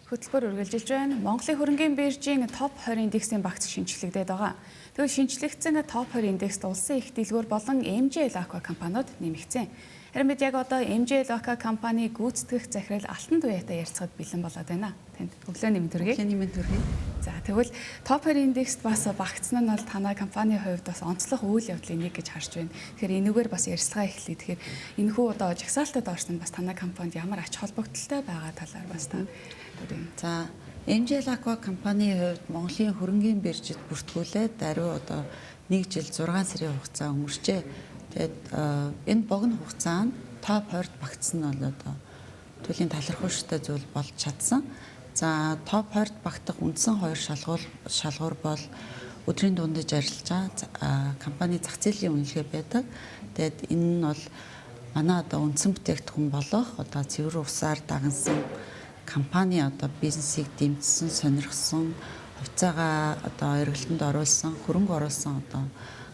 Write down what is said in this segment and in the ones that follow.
Хөтөлбөр үргэлжилж байна. Монголын хөрөнгийн биржийн топ 20 индексийн багц шинэчлэгдээд байгаа. Тэгвэл шинэчлэгдсэн топ 20 индекст улсын их дэлгүүр болон MJL Aqua компаниуд нэмэгдсэн. Харин бид яг одоо MJL Aqua компани гүйцэтгэх захирал Алтан Туяатай ярилцахад бэлэн болоод байна. Танд өглөөний мэнд хүргэе. Өглөөний мэнд хүргэе. За, тэгвэл топ 20 индекст бас багцсан нь бол танай компани хувьд бас онцлог үйл явдлын нэг гэж харж байна. Тэгэхээр энүүгээр бас ярилцлага эхлэе. Тэгэхээр энэхүү одоо жагсаалтад орсон бас танай компанид ямар ач холбогдолтой байгаа талаар бас та. За, MJL Aqua компани хувьд Монголын хөрөнгийн биржид бүртгүүлээд даруй одоо 1 жил 6 сарын хугацаа өнгөрчээ. Тэгээд энэ богино хугацаанд топ 20-д багтсан нь бол одоо тулийн талархууштай зүйл болж чадсан. За, топ 20-д багтах үндсэн хоёр шалгуур бол өдрийн дундаж арилжаа, компани зах зээлийн үнэлгээ байдаг. Тэгээд энэ нь бол манай одоо үндсэн бүтээгдэхүүн болох одоо цэвэр усаар дагнасан компани одоо бизнесийг дэмжсэн, сонирхсон, хувьцаагаа одоо эргэлтэнд оруулсан, хөрөнгө оруулсан одоо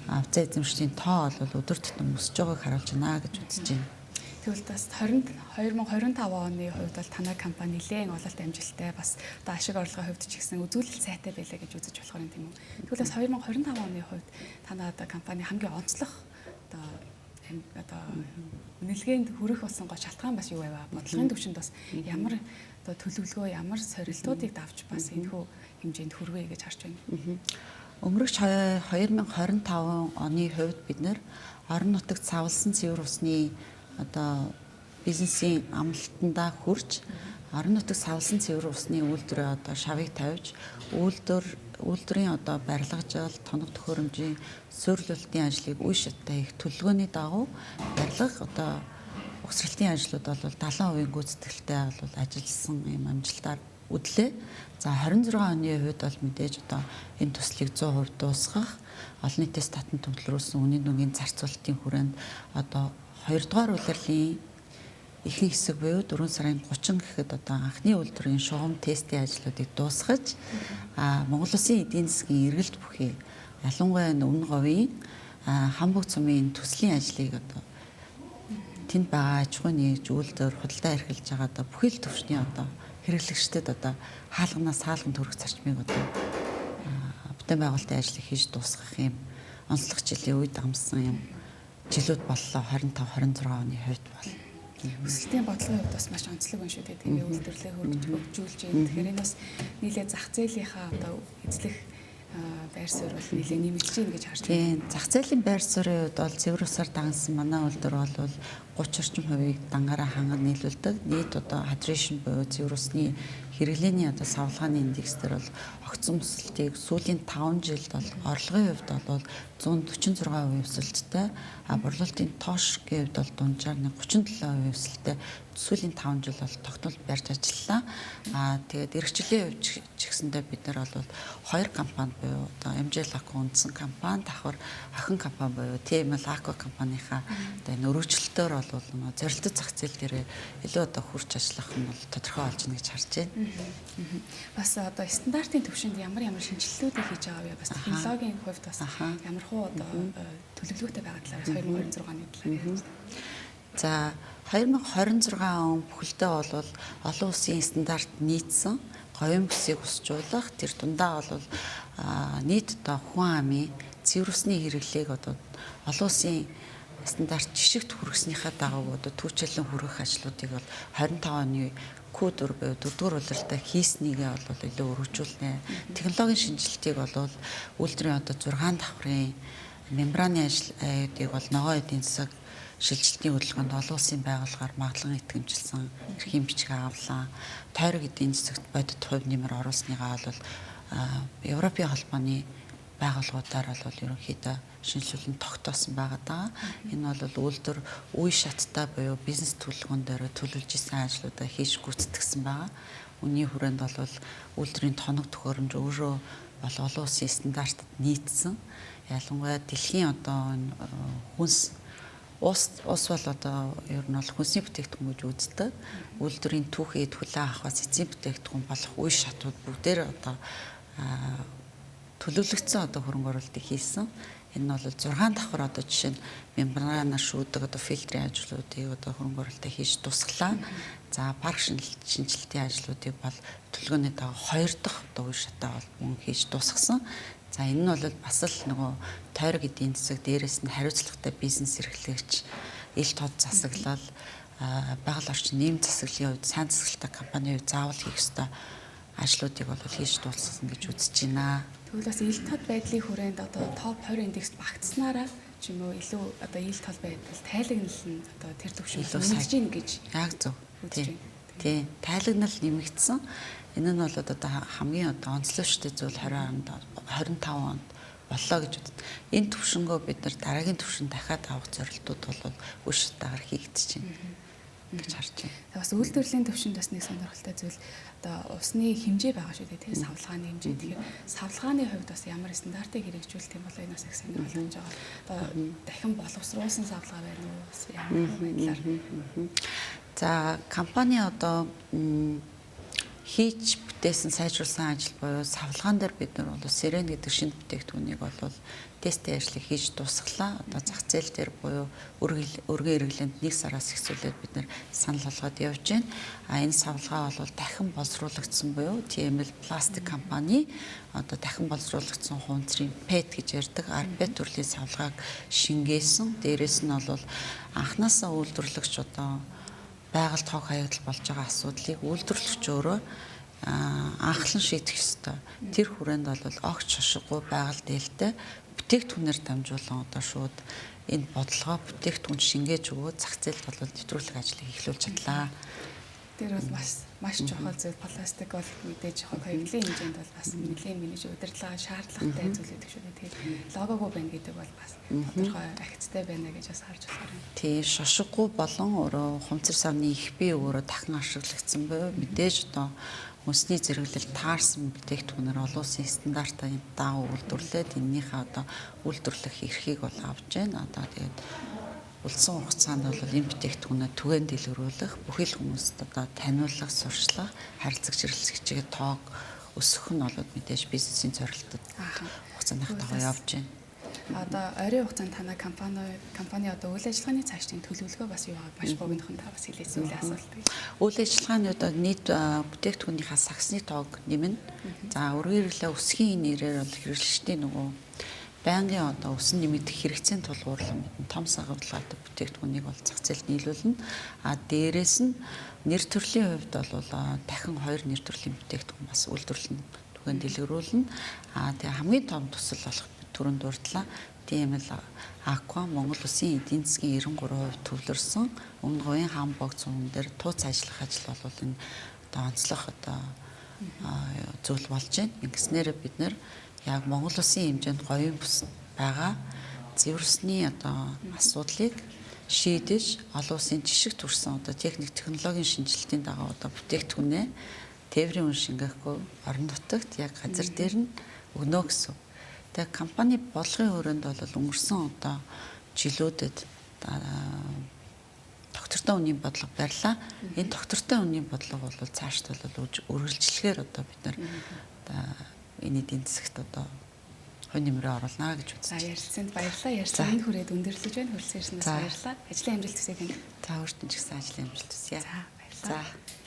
хувьцаа эзэмшигчдийн тоо бол өдөр тутам өсөж байгааг харуулж байна гэж үзэж байна. Тэгвэл бас 2025 оны хувьд бол танай компани нэлээн ололт амжилттай, бас одоо ашиг орлогын хувьд ч гэсэн үзүүлэлт сайтай байлаа гэж үзэж болохоор юм, тийм үү. Тэгвэл бас 2025 оны хувьд танай одоо компани хамгийн онцлог одоо үнэлгээнд хүрэх болсон гол шалтгаан бас юу байваа? Бодлогын түвшинд бас ямар одоо төлөвлөгөө, ямар сорилтуудыг давж бас энэхүү хэмжээнд хүрвэ гэж харж байна? Өнгөрөх 2025 оны хувьд бид нэр орон нутагт савлсан цэвэр усны одоо бизнесийн амлалтандаа хүрч, орон нутагт савлсан цэвэр усны үйлдвэрээ одоо шавыг тавьж, үйлдвэрийн одоо барилгажил, тоног төхөөрөмжийн суйрлуулалтын ажлыг үе шаттай их төлөвлөгөөний дагуу барилга одоо угсралтын ажлууд бол 70% гүйцэтгэлтэй бол ажилласан юм амжилтаар үдлээ. За, 26 оны хувьд бол мэдээж одоо энэ төслийг 100% дуусгах, олон нийтээс татан төвлөрүүлсэн үнийн дүнгийн зарцуулалтын хүрээнд одоо 2 дугаар улирлын ихэнх хэсэг буюу 4 сарын 30 гэхэд одоо анхны үйлдвэрийн шугам тестийн ажлуудыг дуусгаж, Монгол Улсын эдийн засгийн эргэлт бүхий, ялангуяа Өмнө Говийн Хамбог цумын төслийн ажлыг одоо тэнд байгаа аж ахуйн нэгж, үйлдвэр, худалдаа эрхэлж байгаа одоо бүхий л төвшний одоо хэрэглэгчдэд одоо хаалганаас хаалган төрөх зарчмыг одоо бүтээн байгуулалтын ажлыг хийж дуусгах юм онцлог жилийн үед амссан юм жилүүд боллоо 25 26 оны хувьд бол. Өсөлтийн бодлогын хувьд бас маш онцлог юм шүү дээ. Тийм ээ, үйлдвэрлэлээ хөргөж хөгжүүлж байна. Тэгэхээр энэ бас нийлээ зах зээлийнхаа одоо эзлэх байр суурь бол нэлээ нэмэгдэж байна гэж харж байна. Тийм, зах зээлийн байр суурийн хувьд бол цэвэр усаар дагнасан манай үйлдвэр бол 30 орчим хувийг дангаараа ханган нийлүүлдэг. Нийт одоо hydration буюу цэвэр усны хэрэглээний одоо савлгааны индекс дээр бол огцон өсөлтийг сүүлийн 5 жилд бол орлогын хувьд бол 146% өсөлттэй, а борлуулалтын тоошгийн хувьд бол дунджаар 37% өсөлттэй сүүлийн 5 жил бол тогтмол барьж ажиллалаа. А тэгээд эх жилийн хувьд ч гэсэндээ бид нар бол хоёр компани буюу одоо MJL Aqua үндсэн компани, давхар охин компани буюу TML Aqua компанийнхаа одоо энэ өргөжлөлтөөр бол зорилттой зах зээл дээр илүү одоо хүрч ажиллах нь бол тодорхой болж байна гэж харж байна. Бас одоо стандартын түвшинд ямар ямар шинэчлэлтүүдийг хийж байгаа вэ? Бас технологийн хувьд бас ямар хуу одоо төлөвлөгөөтэй байгаа талаар 2026 оны талаар ярьж байна. За, 2026 он бүхэлдээ бол олон улсын стандарт нийцсэн говийн бүсийг усжуулах, тэр дундаа бол нийт одоо хүн амын цэвэр усны хэрэглээг одоо олон улсын стандарт жишигт хүргэснийхээ дагуу одоо түүчэлэн хүргэх ажлуудыг бол 25 оны Q4 буюу дөрөвдүгээр улиралдаа хийснийгээ бол илүү өргөжүүлнэ. Технологийн шинэчлэлтийг бол үйлдвэрийн одоо 6 давхрын мембраны ажлыг бол ногоон эдийн засаг шилжилтийн хөдөлгөөнд олон улсын байгууллагаар магадлан итгэмжилсэн эрхийн бичиг авлаа. Тойрог эдийн засагт бодит хувь нэмэр оруулсныгаа бол Европын холбооны байгууллагуудаар бол ерөнхийдөө шинэчлүүлэн тогтоосон байгаа даа. Энэ бол үйлдвэр үе шаттай буюу бизнес төлөвлөгөөн дээр төлөвлөж исэн ажлуудаа хийж гүйцэтгэсэн байгаа. Үүний хүрээнд бол үйлдвэрийн тоног төхөөрөмж өөрөө бол олон улсын стандартад нийцсэн. Ялангуяа дэлхийн одоо энэ хүнс ус бол одоо ер нь бол хүнсний бүтээгдэхүүн гэж үздэг. Үйлдвэрийн түүхий хүлээн авахаас эзэн бүтээгдэхүүн болох үе шатууд бүгдээр одоо төлөвлөгдсөн одоо хөрөнгө оруулалтыг хийсэн. Энэ нь бол 6 давхар одоо жишээ нь мембранаар шүүдэг одоо фильтрийн ажлуудыг одоо хөрөнгө оруулалтаа хийж дуусгалаа. За парк шинжилтийн ажлуудыг бол төлөвлөгөөний дагуу 2 дахь одоо үе шатаа бол мөн хийж дуусгасан. За энэ нь бол бас л нөгөө тойрог эдийн засаг, дээрээс нь хариуцлагатай бизнес эрхлэгч, ил тод засаглал, байгаль орчин нийгэм засаглалын хувьд сайн засаглалтай компанийн хувьд заавал хийх ёстой ажлуудыг бол хийж дуусгасан гэж үзэж байна. Тэгвэл бас ил тод байдлын хүрээнд одоо топ 20 индекст багтсанараа ч юм уу илүү одоо ил тод байдал тайлагнал нь одоо тэр түвшинд нэмэгдэж гин гэж яг зөв үзэж байна. Тийм, тайлагнал нэмэгдсэн. Энэ нь бол одоо хамгийн одоо онцлогчтой зүйл 20 25 онд боллоо гэж үздэг. Энэ түвшингөө бид нар дараагийн түвшин дахиад авах зорилтууд бол үе шатаагаар хийгдэж байна гэж харж байна. Бас үйлдвэрлэлийн түвшинд бас нэг сонирхолтой зүйл одоо усны хэмжээ байгаа шүү дээ, тийм, савлгааны хэмжээ. Тэгэхээр савлгааны хувьд бас ямар стандартыг хэрэгжүүлэх юм бол энэ бас их сонирхолтой байгаа. Одоо дахин боловсруулсан савлгаа байна уу? Бас ямар байдлаар? За, компани одоо хийж бүтээсэн, сайжруулсан ажил буюу савлгаан дээр бид нар бол Сирен гэдэг шинэ бүтээгдэхүүнийг бол тестийн ажлыг хийж дуусгалаа. Одоо зах зээл дээр буюу өргөн хэрэглээнд 1 сараас эхлүүлээд бид нар санал болгоод явж байна. А энэ савлгаа бол дахин боловсруулагдсан буюу TML пластик компани одоо дахин боловсруулагдсан хунцрын PET гэж ярьдаг rPET төрлийн савлгааг шингээсэн. Дээрээс нь бол анханасаа үйлдвэрлэгч одоо байгальд хог хаягдал болж байгаа асуудлыг үйлдвэрлэгч өөрөө анхлан шийдэх ёстой. Тэр хүрээнд бол огт шошгогүй, байгаль дээлтэй бүтээгдэхүүнээр дамжуулан одоо шууд энэ бодлогоо бүтээгдэхүүн шингээж өгөөд зах зээлд бол нэвтрүүлэх ажлыг эхлүүлж чадлаа. Тэр бол бас маш чухал зүйл. Пластик бол мэдээж хог хаягдлын хэмжээнд бол бас нэлээд менеж удирдлага шаардлагатай зүйл гэдэг шүү дээ. Тэгэхээр логогүй байна гэдэг бол бас тодорхой ахицтай байна гэж бас харж болохоор байна. Тий, шошгогүй болон өөрөө хумцар савны их бие өөрөө дахин ашиглагдсан буюу мэдээж одоо хүнсний зэрэглэл таарсан бүтээгдэхүүнээр олон улсын стандартын дагуу үйлдвэрлээд энэнийхээ одоо үйлдвэрлэх эрхийг бол авч байна. Одоо тэгээд үлдсэн хугацаанд бол энэ бүтээгдэхүүнээ түгээн дэлгэрүүлэх, бүхий л хүмүүст одоо таниулах, сурчлах, харилцагч эрхлэгчийн тоог өсгөх нь бол мэдээж бизнесийн зорилтод хугацааных дагуу явж байна. Одоо ойрын хугацаанд танай компани одоо үйл ажиллагааны цаашдын төлөвлөгөө бас юу байгааг маш богинохон та бас хэлээч, сүүлийн асуулт. Үйл ажиллагааны одоо нийт бүтээгдэхүүнийхаа сагсны тоог нэмнэ. За, өргөн хэрэглээ өсгийн нэрээр бол хэрэглэгчдийн нөгөө байнгын одоо өсөн нэмэгдэх хэрэгцээний тулгуурлан том сагавдлагатай бүтээгдэхүүнийг бол зах зээлд нийлүүлнэ. А дээрээс нь нэр төрлийн хувьд бол дахин 2 нэр төрлийн бүтээгдэхүүн бас үйлдвэрлэнэ, түгээн дэлгэрүүлнэ. А тэгээ хамгийн том төсөл болох түрүүнд дурдлаа. TML Aqua Монгол улсын эдийн засгийн 93% төвлөрсөн Өмнө Говийн хам бог зүүн дээр тууц ажиллах ажил бол энэ одоо онцлог одоо зүйл болж байна. Ингэснээр бид нэр яг Монгол улсын хэмжээнд говийн бүс байгаа зэвэр усны одоо асуудлыг шийдэж, олон улсын жишг төрсэн одоо техник технологийн шинжилтийн дагуу одоо бүтээгдэхүүнээ тээврийн үн шингээхгүй орон нутагт яг газар дээр нь өгнө гэсэн. Тэгээ компани бодлогын өрөөнд бол өнгөрсөн одоо жилүүдэд тогтвортой үнийн бодлого барьлаа. Энэ тогтвортой үнийн бодлого бол цаашд бол үргэлжлэхээр одоо бид нар энэ эдийн засагт одоо хувь нэмрээ оруулнаа гэж үзэж байна. За, ярилцсанд баярлалаа. Ярьсан энэ хүрээд өндөрлөж байна. Хүрэлцэн ирсэнээс баярлалаа. Ажлын амжилт хүсье танд. За, өөртөө ч гэсэн ажлын амжилт хүсье. За, баярлалаа. За.